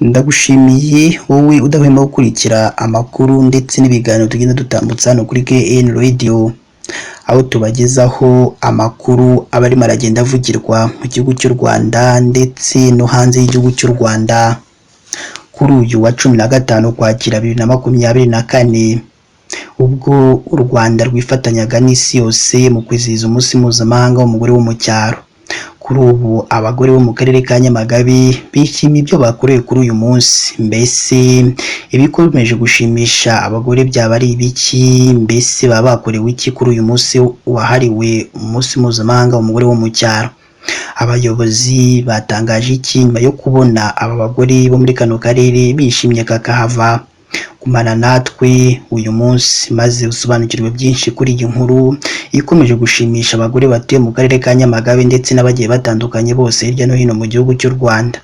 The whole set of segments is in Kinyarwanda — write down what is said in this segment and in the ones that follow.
Ndagushimiye wowe udahwema gukurikira amakuru ndetse n'ibiganiro tugenda dutambutsa hano kuri KN Radio, aho tubagezaho amakuru aba arimo aragenda avugirwa mu gihugu cy'u Rwanda ndetse no hanze y'igihugu cy'u Rwanda. Kuri uyu wa 15 Ukwakira 2024, ubwo u Rwanda rwifatanyaga n'isi yose mu kwizihiza umunsi mpuzamahanga w'umugore wo mu cyaro. Kuri ubu abagore bo mu karere ka Nyamagabe bishimiye ibyo bakorewe kuri uyu munsi. Mbese ibikomeje gushimisha abagore byaba ari ibiki? Mbese baba bakorewe iki kuri uyu munsi wahariwe umunsi mpuzamahanga w'umugore wo mu cyaro? Abayobozi batangaje iki nyuma yo kubona aba bagore bo muri kano karere bishimye kakahava? Gumana natwe uyu munsi maze usobanukirwe byinshi kuri iyi nkuru ikomeje gushimisha abagore batuye mu karere ka Nyamagabe ndetse n'abagiye batandukanye bose hirya no hino mu gihugu cy'u Rwanda.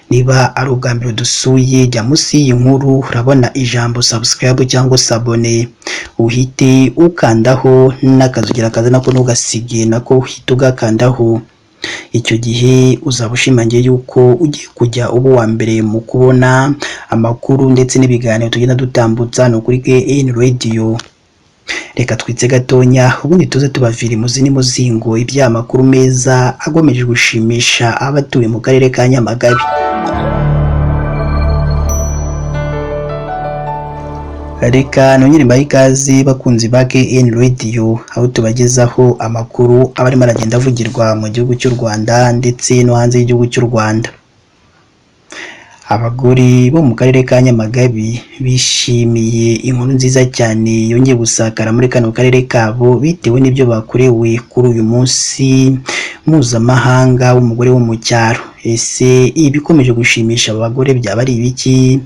Niba ari ubwa mbere dusuye, jya munsi y'iyi nkuru urabona ijambo subscribe cyangwa s'abonner, uhite ukandaho n'akazogera kaza nako ntugasige, nako uhite ugakandaho. Icyo gihe uzaba ushimangiye yuko ugiye kujya uba uwa mbere mu kubona amakuru ndetse n'ibiganiro tugenda dutambutsa hano kuri KN Radio. Reka twitse gatonya ubundi tuze tubavira imuzi n'umuzingo iby'amakuru meza agomeje gushimisha abatuye mu karere ka Nyamagabe. Reka nongere mbahe ikaze bakunzi ba KN Radio, aho tubagezaho amakuru aba arimo aragenda avugirwa mu gihugu cy'u Rwanda ndetse no hanze y'igihugu cy'u Rwanda. Abagore bo mu karere ka Nyamagabe bishimiye inkuru nziza cyane yongeye gusakara muri kano karere kabo bitewe n'ibyo bakorewe kuri uyu munsi mpuzamahanga w'umugore wo mu cyaro. Ese ibikomeje gushimisha aba bagore byaba ari ibiki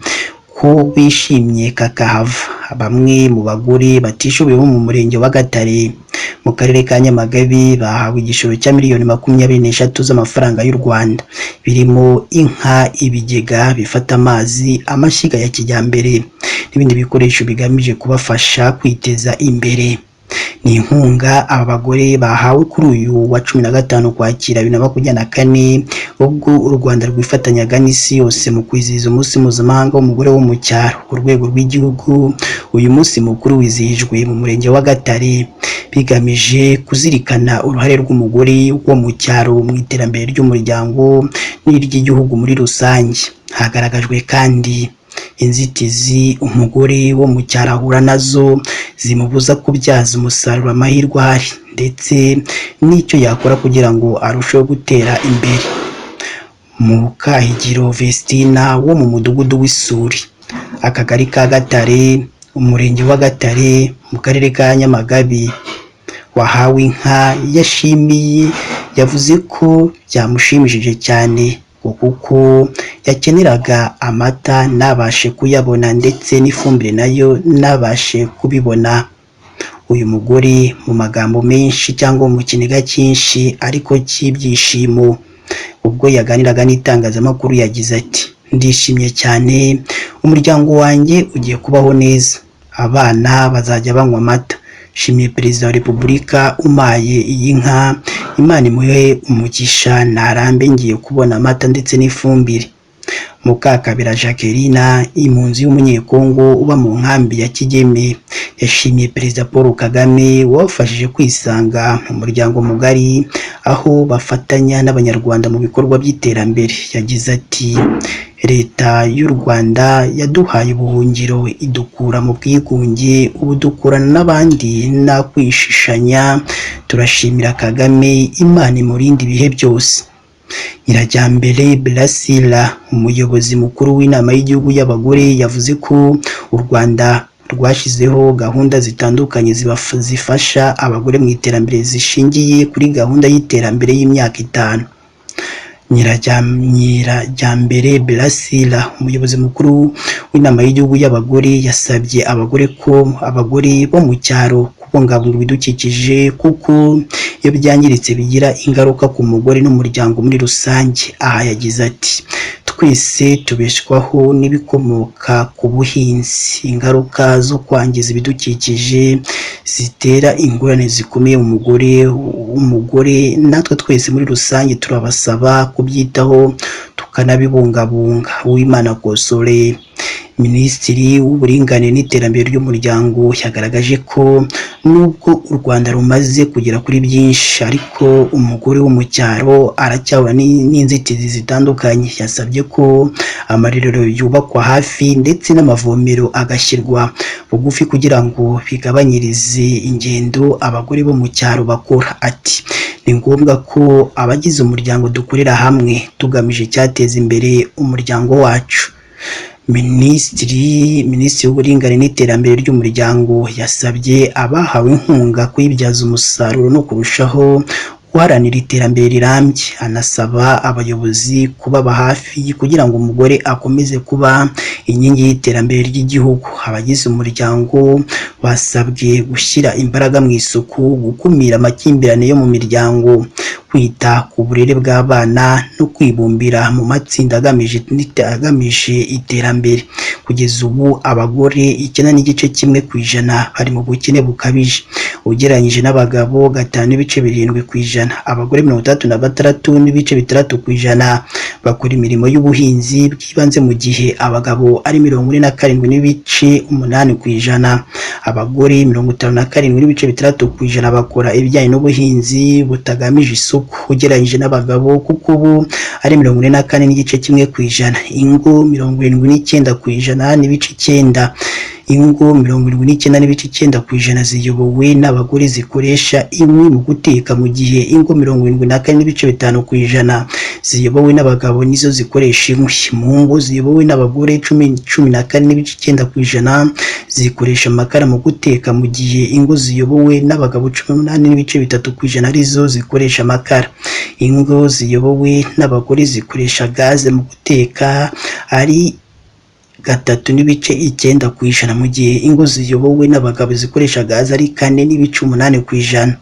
ko bishimye kakahava? Bamwe mu bagore batishoboye bo mu murenge wa Gatare mu karere ka Nyamagabe bahawe igishoro cya miliyoni 23 z'amafaranga y'u Rwanda, birimo inka, ibigega bifata amazi, amashyiga ya kijyambere n'ibindi bikoresho bigamije kubafasha kwiteza imbere. Ni inkunga aba bagore bahawe kuri uyu wa 15 Ukwakira 2024, ubwo u Rwanda rwifatanyaga n'isi yose mu kwizihiza umunsi mpuzamahanga w'umugore wo mu cyaro. Ku rwego rw'igihugu, uyu munsi mukuru wizihijwe mu murenge wa Gatare, bigamije kuzirikana uruhare rw'umugore wo mu cyaro mu iterambere ry'umuryango n'iry'igihugu muri rusange. Hagaragajwe kandi inzitizi umugore wo mu cyaro ahura nazo zimubuza kubyaza umusaruro amahirwe ahari, ndetse n'icyo yakora kugira ngo arusheho gutera imbere. Mukahigiro Vestina wo mu mudugudu w'Isuri, akagari ka Gatare, umurenge wa Gatare, mu karere ka Nyamagabe, wahawe inka yashimiye, yavuze ko byamushimishije cyane kuko yakeneraga amata ntabashe kuyabona ndetse n'ifumbire nayo ntabashe kubibona. Uyu mugore mu magambo menshi cyangwa mu kiniga cyinshi ariko cy'ibyishimo, ubwo yaganiraga n'itangazamakuru yagize ati: "Ndishimye cyane, umuryango wanjye ugiye kubaho neza, abana bazajya banywa amata. Nshimiye Perezida wa Repubulika umpaye iyi nka, Imana imuhe umugisha, narambe ngiye kubona amata ndetse n'ifumbire." Mukakabera Jacqueline, impunzi y'umunyekongo uba mu nkambi ya Kigeme, yashimiye Perezida Paul Kagame wabafashije kwisanga mu muryango mugari aho bafatanya n'Abanyarwanda mu bikorwa by'iterambere. Yagize ati: "Leta y'u Rwanda yaduhaye ubuhungiro idukura mu bwigunge, ubu dukorana n'abandi nta kwishishanya. Turashimira Kagame, Imana imurinde ibihe byose." Nyirajyambere Brasila, umuyobozi mukuru w'inama y'igihugu y'abagore, yavuze ko u Rwanda rwashyizeho gahunda zitandukanye zifasha abagore mu iterambere zishingiye kuri gahunda y'iterambere y'imyaka 5. Nyirajyambere Brasila, umuyobozi mukuru w'inama y'igihugu y'abagore, yasabye abagore ko abagore bo mu cyaro kubungabunga ibidukikije kuko iyo byangiritse bigira ingaruka ku mugore n'umuryango muri rusange. Aha yagize ati: "Twese tubeshwaho n'ibikomoka ku buhinzi. Ingaruka zo kwangiza ibidukikije zitera ingorane zikomeye umugore, natwe twese muri rusange turabasaba kubyitaho. tukanabibungabunga. Uwimana Kosore, Minisitiri w'Uburinganire n'Iterambere ry'Umuryango, yagaragaje ko nubwo u Rwanda rumaze kugera kuri byinshi, ariko umugore wo mu cyaro aracyahura n'inzitizi zitandukanye. Yasabye ko amarerero yubakwa hafi ndetse n'amavomero agashyirwa bugufi kugira ngo bigabanyirize ingendo abagore bo mu cyaro bakora. Ati "Ni ngombwa ko abagize umuryango dukorera hamwe tugamije icyateza imbere umuryango wacu." Minisitiri w'Uburinganire n'Iterambere ry'Umuryango yasabye abahawe inkunga kuyibyaza umusaruro no kurushaho guharanira iterambere rirambye, anasaba abayobozi kubaba hafi kugira ngo umugore akomeze kuba inkingi y'iterambere ry'igihugu. Abagize umuryango basabwe gushyira imbaraga mu isuku, gukumira amakimbirane yo mu miryango, kwita ku burere bw'abana no kwibumbira mu matsinda agamije iterambere. Kugeza ubu abagore 9.1% bari mu bukene bukabije ugereranyije n'abagabo 5.7%. Abagore 66.6% bakora imirimo y'ubuhinzi bw'ibanze, mu gihe abagabo ari 47.8%. Abagore 57.6% bakora ibijyanye n'ubuhinzi butagamije isoko ugereranyije n'abagabo, kuko ubu ari 44.1%. Ingo 79.9%, ingo 79.9% ziyobowe n'abagore zikoresha inkwi mu guteka, mu gihe ingo 74.5% ziyobowe n'abagabo nizo zikoresha inkwi. Mu ngo ziyobowe n'abagore, 14.9% zikoresha amakara mu guteka, mu gihe ingo ziyobowe n'abagabo 18.3% arizo zikoresha amakara. Ingo ziyobowe n'abagore zikoresha gaze mu guteka ari 3.9%, mu gihe ingo ziyobowe n'abagabo zikoresha gaze ari 4.8%.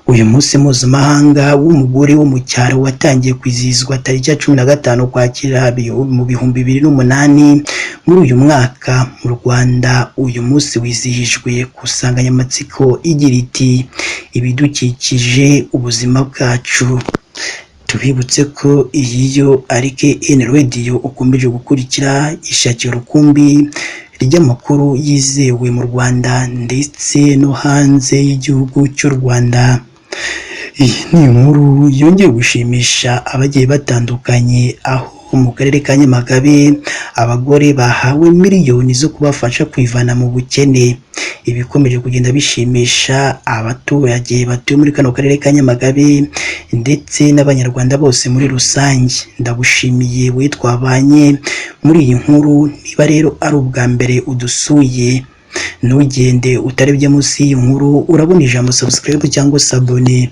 Uyu munsi mpuzamahanga w'umugore wo mu cyaro watangiye kwizihizwa tariki ya 15 Ukwakira mu 2008. Muri uyu mwaka mu Rwanda uyu munsi wizihijwe ku nsanganyamatsiko igira iti "Ibidukikije, ubuzima bwacu". Tubibutse ko iyi yo ari KN Radio ukomeje gukurikira, ishakira urukumbi ry'amakuru yizewe mu Rwanda ndetse no hanze y'igihugu cy'u Rwanda. Iyi ni inkuru yongeye gushimisha abagiye batandukanye, aho mu karere ka Nyamagabe abagore bahawe miliyoni zo kubafasha kwivana mu bukene. Ibikomeje kugenda bishimisha abaturage batuye muri kano karere ka Nyamagabe ndetse n'Abanyarwanda bose muri rusange. Ndagushimiye we twabanye muri iyi nkuru. Niba rero ari ubwa mbere udusuye, ntugende utarebye munsi y'iyi nkuru, urabona ijambo subscribe cyangwa s'abonner,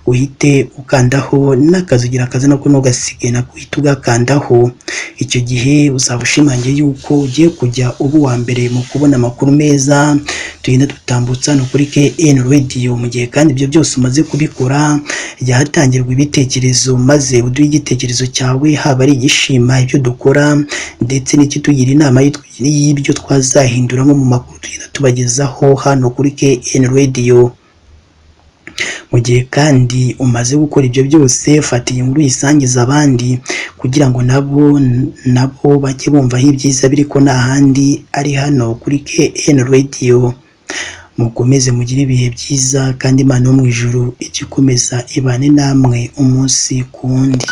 uhite ukandaho n'akazugira akazi nako ntugasige nako uhite ugakandaho. Icyo gihe uzaba ushimangiye yuko ugiye kujya uba uwa mbere mu kubona amakuru meza tugenda dutambutsa hano kuri KN Radio. Mu gihe kandi ibyo byose umaze kubikora, jya hatangirwa ibitekerezo maze uduhe igitekerezo cyawe, haba ari igishima ibyo dukora ndetse n'ikitugira inama y'ibyo twazahinduramo mu makuru tugenda tubagezaho hano kuri KN Radio. Mu gihe kandi umaze gukora ibyo byose, fata iyi nkuru uyisangize abandi kugira ngo nabo bajye bumva aho ibyiza biri, ko nta handi ari hano kuri KN Radio. Mukomeze mugire ibihe byiza, kandi Imana yo mu ijuru ijye ikomeza ibane namwe umunsi ku wundi.